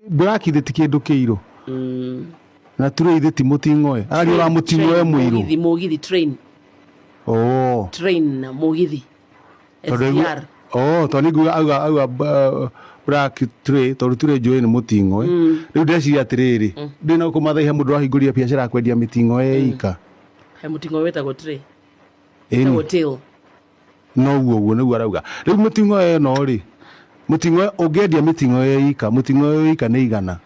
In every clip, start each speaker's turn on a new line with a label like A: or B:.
A: Black ithe ti kĩndũ kĩirũ. Na tray ithe ti mũting'oe. Araria ũra mũting'oe mũirũ.
B: Mũgithi, mũgithi, train.
A: Oh.
B: Train na mũgithi.
A: Tondũ
B: SGR.
A: Oh, tondũ nĩnguga auga black tray tondũ tray njũĩ nĩ mũting'oe. Rĩu ndeciria atĩrĩrĩ, ndĩ na kũmathaiha mũndũ wahingũrire biacara ya kwendia mĩting'oe ika.
B: He mũting'oe wĩtagwo tray.
A: Ĩni.
B: Wĩtagwo tail.
A: Noguo ũguo nĩguo arauga. Rĩu mĩting'oe ĩno rĩ, mũting'oe ũngĩendia mĩting'oe ika, mũting'oe ika nĩ 100.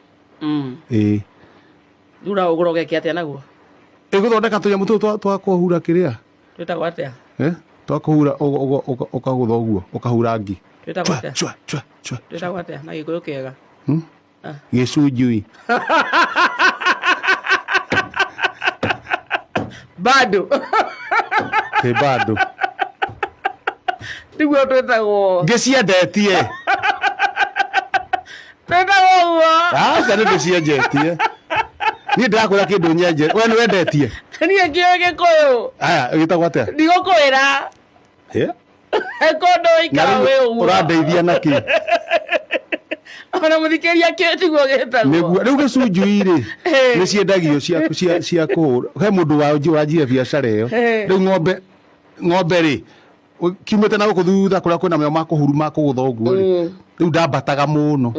A: Ĩĩ.
B: Rĩu ũraũgũra ũgeke atĩa naguo?
A: Ĩgũthondeka tũnyamũ tũtũ twa kũhura kĩrĩa?
B: Twĩtagwo atĩa?
A: Twa kũhura ũkagũtha ũguo, ũkahura ngi.
B: Twĩtagwo atĩa?
A: Chwa, chwa, chwa.
B: Twĩtagwo atĩa na Gĩkũyũ kĩega?
A: Gĩcunjui.
B: Bado.
A: Ĩ bado.
B: Nĩguo twĩtagwo.
A: Ngĩciendetie.
B: Twĩtagwo ũguo.
A: Aca nĩ ndĩcienjetie. Niĩ ndĩrakwĩra kĩndũ nyenje. We nĩ wendetie?
B: Niĩ ngĩũĩ Gĩkũyũ.
A: Aya, gĩtagwo atĩa?
B: Ndigũkwĩra. Kũndũ ũikara
A: Na
B: wĩ
A: rĩu
B: ũguo.
A: ũrandeithia na kĩ?
B: Ona mũthikĩria kĩ tiguo gĩtagwo.
A: Nĩguo, rĩu gĩcunjui rĩ, nĩ ciendagio cia kũhũra. He mũndũ wanjire biacara ĩyo. Rĩu ng'ombe rĩ, kiumĩte na gũkũ thutha kũrĩa kwĩna maĩ ma kũhuru ma kũgũtha ũguo rĩ. Rĩu ndambataga mũno.